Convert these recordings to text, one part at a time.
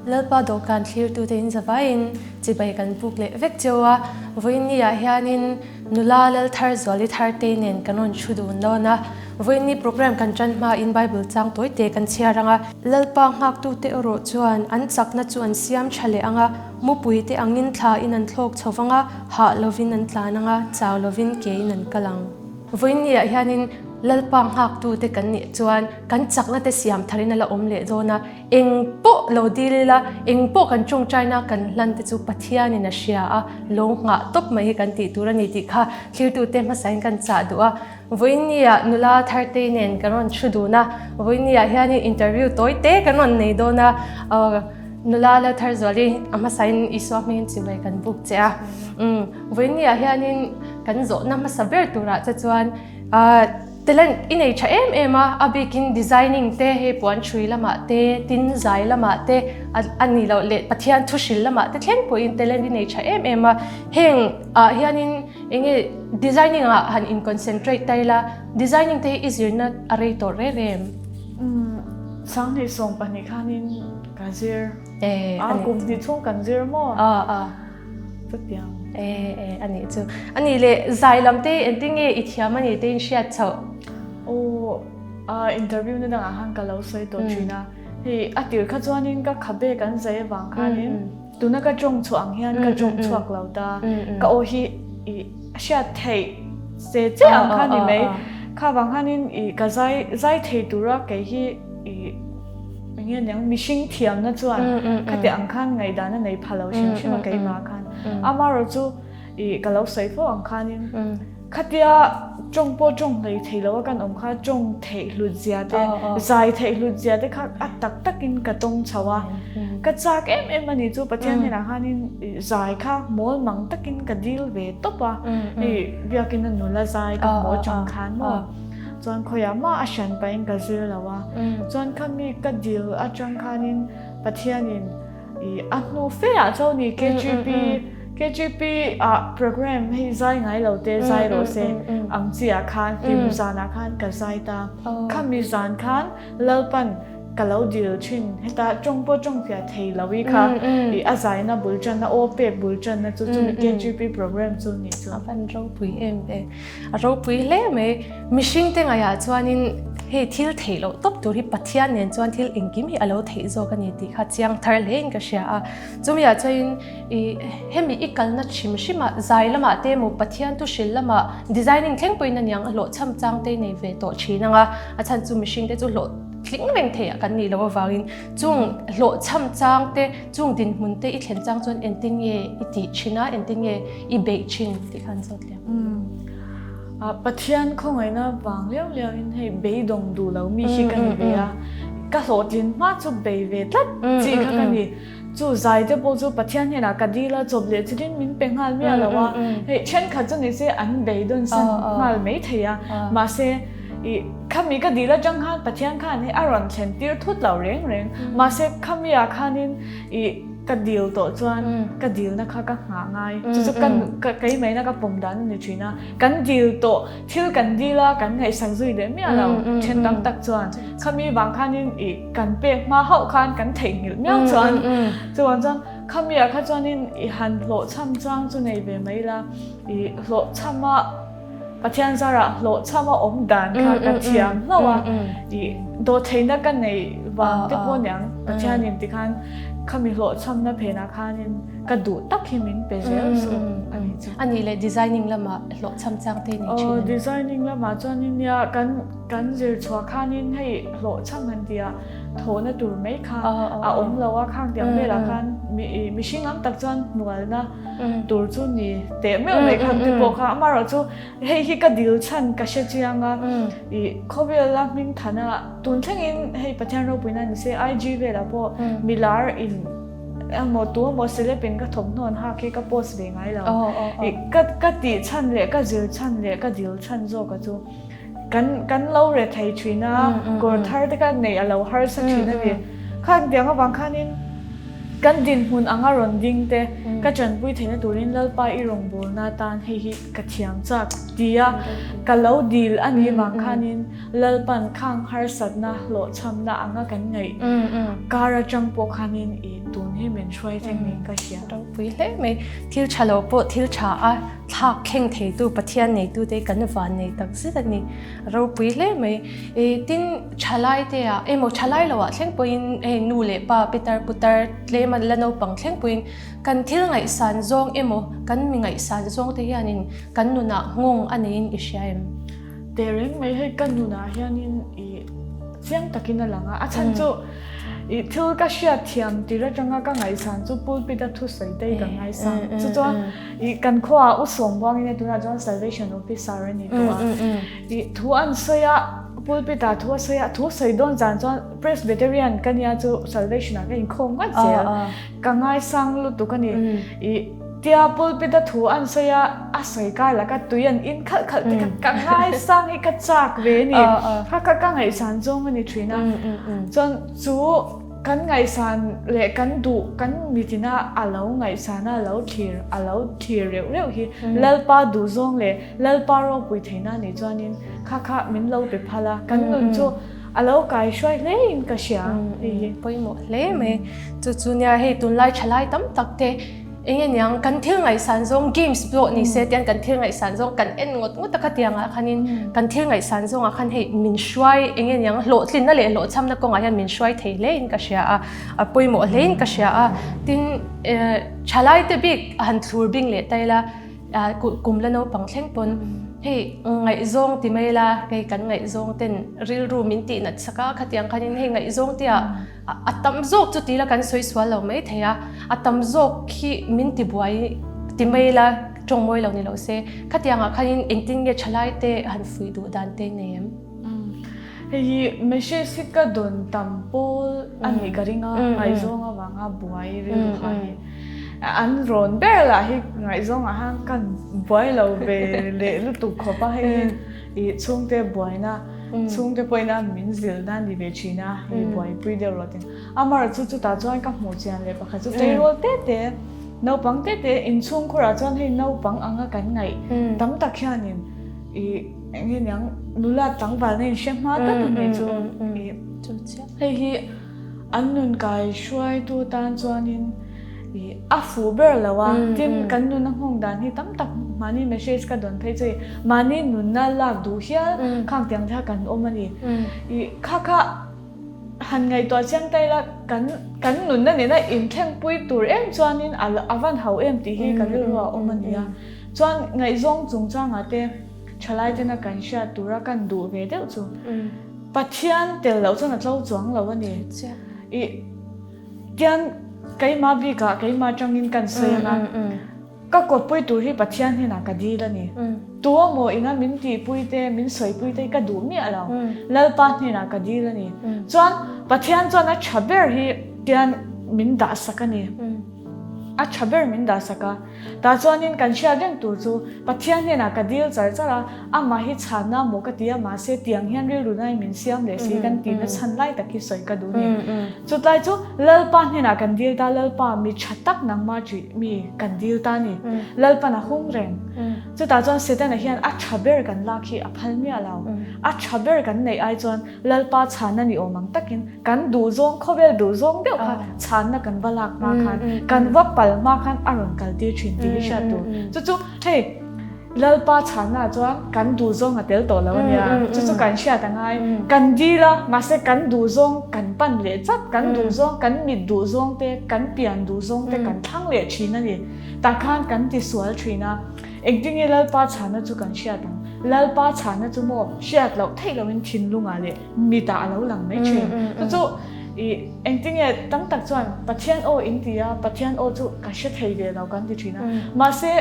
Lalpa dawhkan thlirtute in zavaiin chibai kan buk leh vek cheu a, vawiinni ah hianin nula Lalthar Zuali Tharte nen kan rawn thu dun dawn a, vawiinni program kan tan hmain Bible chang tawite kan chhiar ang a. Lalpa nghaktute erawh chuan an chakna chu an siam tha leh ang a, mupuite angin thlain an thlawk chho vang a, hah lovin an tlan ang a, chau lovin kein an kal ang. Vawiinni ah hianin Lalpa nghaktute kan nih chuan kan chakna te siam tharin a la awm leh dawn a, eng pawh lo dil ila, eng pawh kan tawngtaina kan hlan te chu Pathianin a hria a, lo nghah tawp mai hi kan tih tur a ni tih kha thlirtute hmasain kan chah duh a. Vawiinni ah nula Thartei nen kan rawn thu dun a, vawiinni ah hianin interview tawi te kan rawn nei dawn a, nula Laltharzuali a hmasain Isua hmingin chibai kan buk che a. Vawiinni ah hianin kan zawhna hmasa ber turah che chuan talent i nei tha em em a, a bikin designing te hei puan hrui lamah te, tin zai lamah te a ni loh leh Pathian thu hril lamah te thleng pawhin talent i nei tha em em a, heng ah hianin eng nge designing ah han in concentrate ta ila, designing te hi i zirna a rei tawh rem em? Umm 2020 khanin ka zir a, kum hnih chhung kan zir maw? Chutiang. E e a nih chu. A nih leh zai lam te engtin nge i thiam a nih te in hriat chhoh? Aw a interview na dangah khan ka lo sawi tawh thin a. Hei a tir kha chuanin ka khabe kan zai avang khanin tuna ka tawng chhuah ang hian ka tawng chhuak lo ta. Ka aw hi i hriat theih che che ang kha ni mai. Kha vang khanin i ka zai zai thei tura kei hi i Enge niang mihring thiamna chuan khati ang khan ngaihdan a nei pha lo hrim hrim a keimah khan. Amaherawh chu ih ka lo sawi fo ang khanin khatia tawng pawh tawng hlei thei lo a kan awm kha tawng theih hlut zia te zai theih hlut zia te kha a tak takin ka tawng chho a. Ka chak em em a ni chu Pathian hnenah khanin zai kha mawl mang takin ka dil ve tawp a hei biakin a nula zai ka hmuh atang khan maw. Chuan khawiah mah a hran pahin ka zir lo a, chuan khami ka dil atang khanin Pathianin ih a hnu fe ah chuan ni KGP KGP ah program hei zai ngai lo te zai rawh se ang chi ah khan hlim zanah khan ka zai ta, khami zan khan Lalpan ka lo dil thin heta tawng pawh tawng fiah thei lo i kha ih a zaina bul tanna aw pek bul tanna chu chumi KGP program chu ni chu. A van ropui em ve. A ropui hle mai. Mihring te ngaihah chuanin hei thil theih loh tawp tur hi Pathian nen chuan thil engkim hi a lo theih zawk a ni tih kha chiang thar hle in ka hria a. Chumi ah chuanin ih hemi i kalna hrim hrim ah zai lamah te emaw Pathian thu hril lamah designing thleng pawhin a niang a hlawhchham chang te nei ve tawh thin ang a. A chhan chu mihring te chu hlawh tling reng theih ah kan nih loh avangin chung hlawhchham chang te chung dinhmun te i thlen chang chuan engtin nge i tih thin a engtin nge i beih thin tih kha an zawt leh ang. Pathian khawngaihna vang liau liau in hei beidawng duh lo mi hi ka ni ve a, ka hlawhtlin hma chu bei ve tlat chi kha ka ni. Chu zai te pawh chu Pathian hnenah ka dil a, chawp leh chitin min pe nghal miah lo a, hei thenkhat chu ni se an beidawn san nghal mai thei a, mahse ih khami ka dil atang khan Pathian khan hei a rawn thlen tir thut lo reng reng, mahse khami ah khanin ih ka dil tawh chuan ka dilna kha ka nghah ngai, chu chu ka keimahina ka pawm dan a ni thin a, kan dil tawh thil kan dil a kan ngaihsak zui leh miah lo then tam tak chuan khami vang khanin ih kan pek hma hauh khan kan theihnghilh miau chuan chuan chuan khami ah kha chuanin ih han hlawhchham chang chu nei ve mai la ih hlawhchham a Pathian zarah hlawhchham a awm dan kha ka thiam hlauh a ih dawhtheihna ka neih vang te pawh aniang Pathianin tikhan khami hlawhchhamna phenah khanin Ka duh tak hi min pe zel zawk a nih chu. A nih leh designing lamah hlawhchham chang te ni thin a ni. Designing lamah chuanin nia kan kan zir chhuah khanin hei hlawhchham han tia thawhna tur mai kha a awm lo a, khang tiang velah khan mihring ang tak chuan hnualna tur chu ni teh meuh mai khan te pawh kha amaherawh chu hei hi ka dil chhan ka hre chiang a, ih khawvela hming thana tun thlengin hei Pathian ropuina ni se IG velah pawh milar in Emaw tu emaw celeb in ka thawmhnaw an hak hi ka post ve ngai lo. I ka ka tih chhan leh ka zir chhan leh ka dil chhan zawk a chu kan kan lo re thei thin a, kawr thar te kha neih a lo harsa thin a ni. Khan tiang avang khanin. Kan dinhmun anga rawn ding te ka tanpui theihna turin Lalpa i rawngbawlna atan hei hi ka thiam chak tia ka lo dil a nih vang khanin Lalpan khang harsatna hlawhchhamna anga kan ngaih kar atang pawh khanin i tun hi min hruai thleng niin ka hria. Ropui hle mai. Thil tha lo pawh thil tha a thlak thleng theitu Pathian neitute kan van nei tak zet a ni. Ropui hle mai. I tin thalai te ah emaw thalai lo ah thleng pawhin hei nu leh pa pitar putar tlem a la naupang thleng pawhin kan thil ngaihsan zawng emaw kan mi ngaihsan zawng te hianin kan nunah nghawng a neiin i hria em? Teh reng mai hei ka nunah hianin i chiang takin a lang a, a chhan chu i thil ka hriat thiam tir atanga ka ngaihsan chu pulpit a thusawi te hi ka ngaisang. Chu chuan I kan khuaah U Sawmbuangin a tunah chuan Salvation Officer a ni tawh a. I thu an sawi a, pulpit ah thu a sawi a, thu sawi dawn zan chuan Presbyterian ka nia chu Salvation ah ka inkhawm ngawt zel. Ka ngaisang lutuk a ni. I tia pulpit a thu an sawi a, a sawi kar laka tui an in khalh khalh te kha ka ngaisang hi ka chak ve a ni. Kha kha ka ngaihsan zawng a ni thin a. Chuan chu. Kan ngaihsan leh kan duh, kan mitina a lo ngaihsana a lo thlir, a lo thlir reuh reuh hi Lalpa duhzawng leh Lalpa ropui theihna anih chuanin kha kha min lo pe phal a, kan nun chu a lo kaihruai hlein ka hria hei hi. Pawimawh hle mai. Chu chu nia hei tunlai thalai tam tak te Eng nge niang, kan thil ngaihsan zawng games pawh ni se tiang kan thil ngaihsan zawng kan en ngawt ngawt a khatiang ah khanin kan thil ngaihsan zawng ah khan hei min hruai eng nge niang hlawhtlinna leh hlawhchhamna kawngah hian min hruai thei hle in ka hria a, a pawimawh hle in ka hria a, tin eh thalai te bik a han thlur bing leh ta ila ah kum la naupang thleng pawn hei ngaihzawng ti mai ila hei kan ngaihzawng ten rilru min tih nat sak a khatiang khanin hei ngaihzawng te ah A tam zawk chu tila kan sawi sual lo mai thei a, a tam zawk hi min ti buai ti mai ila tawng mawi lo ni lo se, khatiangah khanin engtin nge thalai te han fuih duh dan te nei em? Hei hi message hi ka dawn tam pawl a nih ka ring a, ngaihzawng avanga buai rilru kha hi an rawn ber lah hi ngaihzawngah khan kan buai lo ve leh lutuk khawp a, hei hi i chhungte buaina Chhungte pawhin a min zilh na ni ve thin a, i buaipui deuh rawh tin. Amaherawh chu chutah chuan ka hmuh chian leh pakhat chu tleirawl te te, naupang te te inchhungkhurah chuan hei naupang anga kan ngaih tam tak hianin i eng nge niang nula tlangvalna in hre hma tak a nih chu i hei hi An nun kai hruaitu tan chuanin i a fuh ber lo a, tin kan nuna nghawng dan hi tam tak mahni message ka dawn phei chu i mahni nunna lak duh hial khang tiang te kha kan awm a ni. I kha kha han ngaihtuah chiang ta ila kan kan nunna nena inthlengpui tur em chuanin a a van hau em tih hi ka rilru ah a awm a ni a. Chuan ngaihzawng chungchangah te thalai tena kan hriat tura kan duh ve deuh chu. Pathian tel loh chuan a tlo chuang lo a ni. I tian keimah bikah keimah atangin kan sawi ang a, ka kawppui tur hi Pathian hnenah ka dil a ni. Tu emaw ina min tihpui te, min sawipui te hi ka duh miah lo. Lalpa hnenah ka dil a ni. Chuan Pathian chuan a tha ber hi tian min dahsak a ni. A tha ber min dahsak a. Tah chuanin kan hriat reng tur chu Pathian hnenah ka dil char char a, amah hi chhanna maw ka ti a, mahse tiang hian rilru nain min siam leh si kan tihna chhan lai tak hi sawi ka duh ni. Chutlai chu Lalpa hnenah kan dil ta, Lalpa mi tha tak nangmah ṭih mi kan dil ta ni. Lalpan a hung reng. Chutah chuan Setana hian a tha ber kan lak hi a phal miah lo. A tha ber kan neih ai chuan Lalpa chhanna ni awm ang takin Kan duhzawng, khawvel duhzawng deuh kha chhanna kan va lak hma khan, kan va pal hma khan a rawn kal tir thin tih hi hriat tur. Chu chu hei Lalpa chhanna ah chuan kan duhzawng a tel tawh lo a nia, chu chu kan hriat a ngai. Kan dil a, mahse kan duhzawng kan pan leh chat, kan duhzawng, kan mit duhzawng te, kan pian duhzawng te kan thlang leh thin a ni. Tah khan kan tisual thin a, engtin nge Lalpa chhanna chu kan hriat ang? Lalpa chhanna chu maw hriat loh theih lohin thinlungah leh mitah a lo lang mai thin. Chu chu i engtinge tam tak chuan Pathian aw in ti a, Pathian aw chu ka hre thei ve lo kan ti thin a. Mahse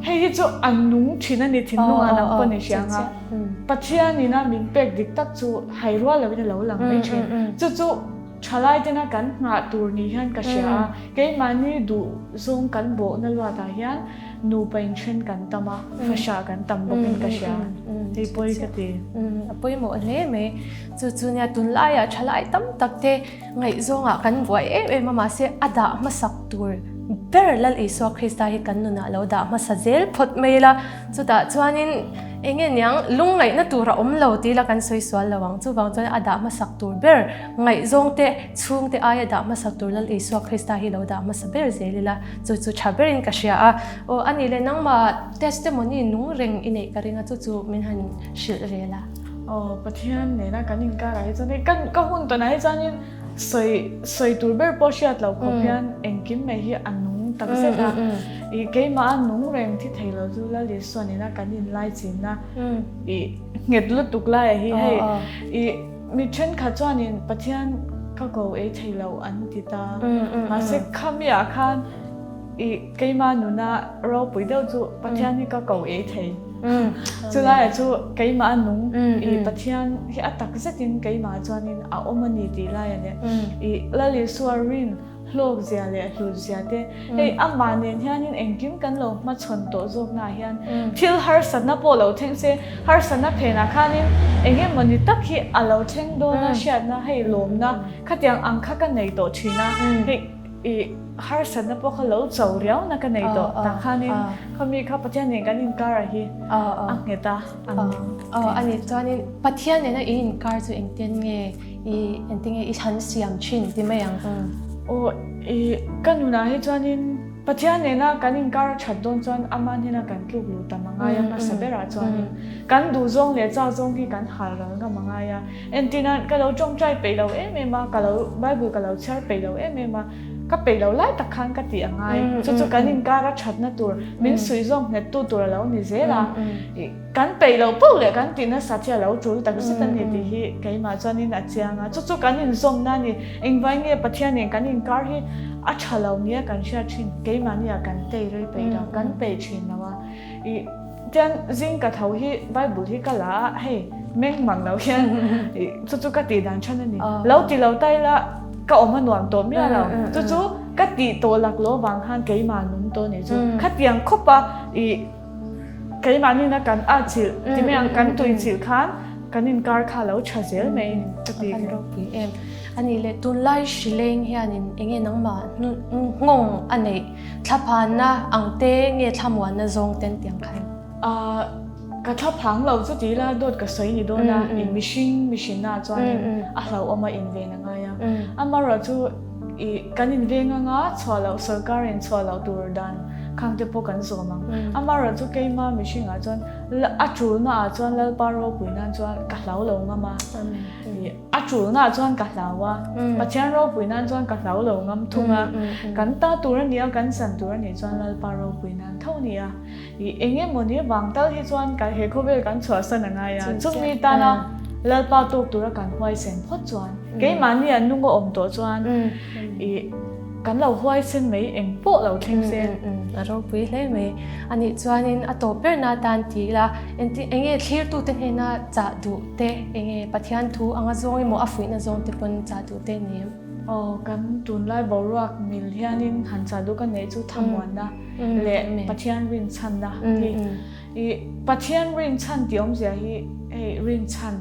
hei hi chu a nung thin a ni thinlungah nang pawh ni hria ang a. Pathian ina min pek dik tak chu hai rual loin a lo lang mai thin. Chu chu thalai tena kan nghah tur ni hian ka hria a, keimahni duh zawng kan bawhna luatah hian. Nupa inthen kan tam a, fahrah kan tam bawkin ka hria. Hei pawi ka ti. A pawimawh hle mai. Chu chu nia tunlaiah thalai tam tak te ngaihzawngah kan buai em em a, mahse a dah hmasak tur ber Lal Isua Krista hi kan nunah lo dah hmasa zel phawt mai ila, chutah chuanin eng nge niang lungngaihna tur a awm lo tih ila kan sawi sual lo ang. Chuvang chuan a dah hmasak tur ber ngaihzawngte chhungte aia dah hmasak tur Lal Isua Krista hi lo dah hmasa ber zel ila. Chu chu tha berin ka hria a. Aw a nih leh nangmah testimony nung reng i neih ka ring a, chu chu min han hrilh ve la. Aw Pathian nena kan inkarah hi chuan hei ka ka hun tawnah hi chuanin sawi sawi tur ber pawh hriat loh khawp hian engkim mai hi a nung tak zet a. Ih keimah a nung reng thi thei lo chu Lal Isua nena kan inlaichinna ih nghet lutuk laiah hi hei ih Mi thenkhat chuanin Pathian ka ko ei thei lo an ti ta. Mahse khamiah khan i keimah nuna ropui deuh chu Pathian hi ka ko ei thei. Chulaiah chu keimah a nung i Pathian hi a tak zetin keimah chuanin a awm a ni tih laiah leh i Lal Isua rin hlawk zia leh hlut zia te, hei amah nen hianin engkim kan lo hmachhawn tawh zawknaah hian thil harsatna pawh lo thleng se, harsatna phenah khanin eng emawni tak hi a lo thleng dawn a hriatna hei lawmna khatiang ang kha ka nei tawh thin a, hei i harsatna pawh kha lo cho riauna ka nei tawh tah khanin khami kha Pathian nen kan inkarah hi a nghet a, a nung. Aw a nih chuanin Pathian nena i inkar chu engtin nge? I engtinge i han siam thin ti mai ang. Aw i ka nunah hi chuanin Pathian nena kan inkar a that dawn chuan ama hnena kan tluk luh tam a ngai a hmasa berah chuanin kan duh zawng leh chak zawng hi kan hal ral ngam a ngai a. Entirnan ka lo tawngtai peih lo em em a, ka lo Bible ka lo chhiar peih lo em em a, ka peih lo lai tak khan ka tih a ngai. Chu chu kan inkar a thatna tur min suih zawng nghet tu tur a lo ni zel a. Kan peih loh poh leh kan tih nasa chi a lo tul tak zet a ni tih hi keimah chuanin a chiang a. Chu chu kan inzawmna a ni. Engvai nge Pathian nen kan inkar hi a tha lo nia kan hriat thin. Keimahni ah kan tei rei peih lo, kan peih thin lo a. Ih tian zing ka tho hi Bible hi ka la a, hei meng mang lo hian ih chu chu ka tih dan than a ni. Lo ti lo ta ila ka awm a nuam tawh miah lo. Chu chu ka tih tawh laklawh vang khan keimah nung tawh a nih chu. Khatiang khawp a ih. Keimahni na kan at chilh ti mai ang, kan tui chilh khan kan inkar kha a lo tha zel mai ka ti. A van ropui em. A nih leh tunlai hrileng hianin eng nge nangmah nghawng a neih thlaphanna ang te nge thlamuanna zawng ten tiang khan? Ka thlaphang lo chu ti ila dawt ka sawi ni dawn a, in mihring mihrinna ah chuanin a hlauhawm a inven a ngai a. Amaherawhchu I kan inveng anga chhuah loh sorkar in chhuah loh tur dan khang te pawh kan zawm ang. Amaherawh chu keima mihringah chuan a tulna ah chuan Lalpa ropui nan chuan ka hlau lo ngam a. I a tulna ah chuan ka hlau a, Pathian ropui nan chuan ka hlau lo ngam thung a. Kan ta tur a nia, kan chan tur a nih chuan Lalpa ropui nan tho a ni a. I eng emawni vang tal hi chuan kan he khawvel kan chhuahsan a ngai a, chumi tana Lalpa tawk tura kan huaisen phawt chuan keimahni an nunga awm tawh chuan i kan lo huaisen mai eng pawh lo thleng se. A ropui hle mai. A nih chuanin a tawp berna atan ti ila engti enge thlirtute hnena chah duh te enge Pathian thu anga zawng emaw a fuihna zawng te pawn chah duh te ni em? Aw kan tunlai boruak mil hianin han chah duh ka neih chu thamuanna. leh Pathian rinchhanna hi i Pathian rinchhan tih awmzia hi hei rinchhan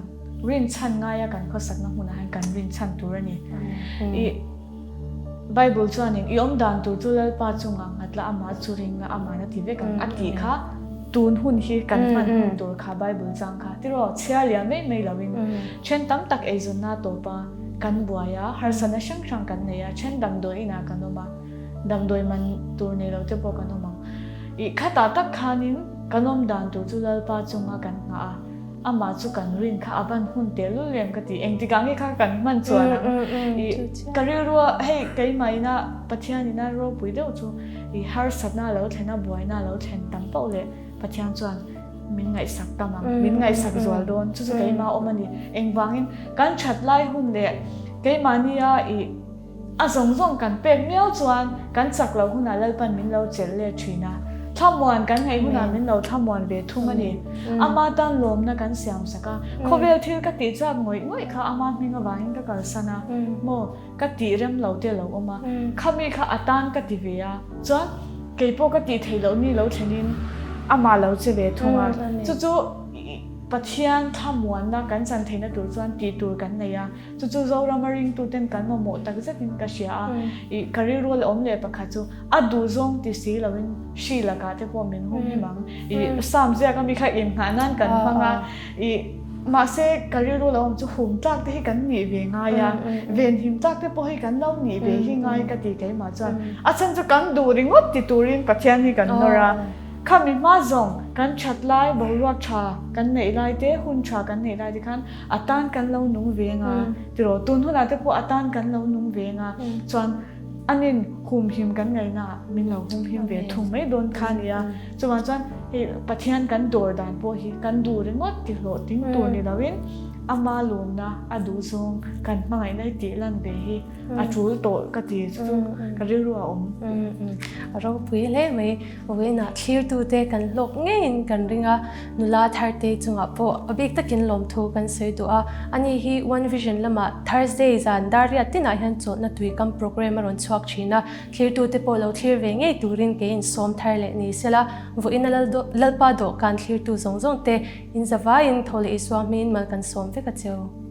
rinchhan ngaia kan khawsakna hmunah hian kan rinchhan tur a ni. I Bible chuanin i awm dan tur chu Lalpa chungah nghat la amah chu ring la aman a ti vek ang a tih kha tun hun hi kan hman hun tur kha Bible chang kha tiraw chhiar lian mai mai loin then tam tak eizawnna tawpa kan buai a harsatna hrang hrang kan nei a then damdawi inah kan awm a. Damdawi man tur nei lo te pawh kan awm ang. Ih khatah tak khanin kan awm dan tur chu Lalpa chunga kan nghah a, amah chu kan rin kha a van hun tehlul em ka ti. Engtikah nge kha kan hman chuan ang? Ih ka rilrua hei keimah ina Pathian ina ropui deuh chu ih harsatna a lo thlen a, buaina a lo thlen tam pauh leh Pathian chuan min ngaihsak tam ang, min ngaihsak zual dawn. Chu chu keimah awm a ni. Engvangin kan that lai hun leh keimahnia ih A zawng zawng kan pek miau chuan kan chak loh hunah Lalpan min lo chelh let thin a, thlamuan kan ngaih hunah min lo thlamuan ve thung a ni. Ama tan lawmna kan siam sak a, khawvel thil ka tih chak ngawih ngawih kha ama hming avangin ka kalsan a, maw ka tih rem lo te a lo awm a, khami kha a tan ka ti ve a, chuan. Kei pawh ka tih theih loh ni lo thlenin amah lo che ve thung a. Chu chu Pathian thlamuanna kan chan theihna tur chuan tih tur kan nei a. Chu chu Zorama ringtuten kan mamawh tak zetin ka hria a. Ih, ka rilru la awm leh pakhat chu a duhzawng ti si loin hri lakah te pawh min humhim ang. Ih, Psalm ziak ami kha inngah nan kan hmang a. Ih, mahse ka rilru lo awm chu hum tlak te hi kan nih ve ngai a, venhim tlak te pawh hi kan lo nih ve hi ngai ka ti keimah chuan. A chhan chu kan duh ringawt ti turin Pathian hi kan nawr a. Khami hma zawng kan that lai, boruak tha kan neih lai te, hun tha kan neih lai te khan a tan kan lo nung ve nga tiraw? Tun hunah te pawh a tan kan lo nung ve nga chuan anin humhim kan ngaihna ah min lo humhim ve thung mai dawn kha a ni a. Chuvang chuan hei Pathian kan dawr dan pawh hi kan duh ringawt ti hlawhtling tur ni loin ama lawmna a duh zawng kan hmangaihna hi tih lan ve hi a tul tawh ka ti chu chu ka rilru a awm. A ropui hle mai. Vawiinah thlirtute kan hlawk ngeiin kan ring a, nula tharte chungah pawh a bik takin lawmthu kan sawi duh a. Ani hi One Vision lamah Thursday zan dar riat tinah hian chawlhna tuikam programme a rawn chhuak thin a. Thlirtute pawh lo thlir ve ngei turin kei insawm thar leh ni sela, vawiin a Lalpa dawhkan thlirtu zawng zawng te in zavaiin tho leh Isua hmingin mal kan sawm vek a cheu.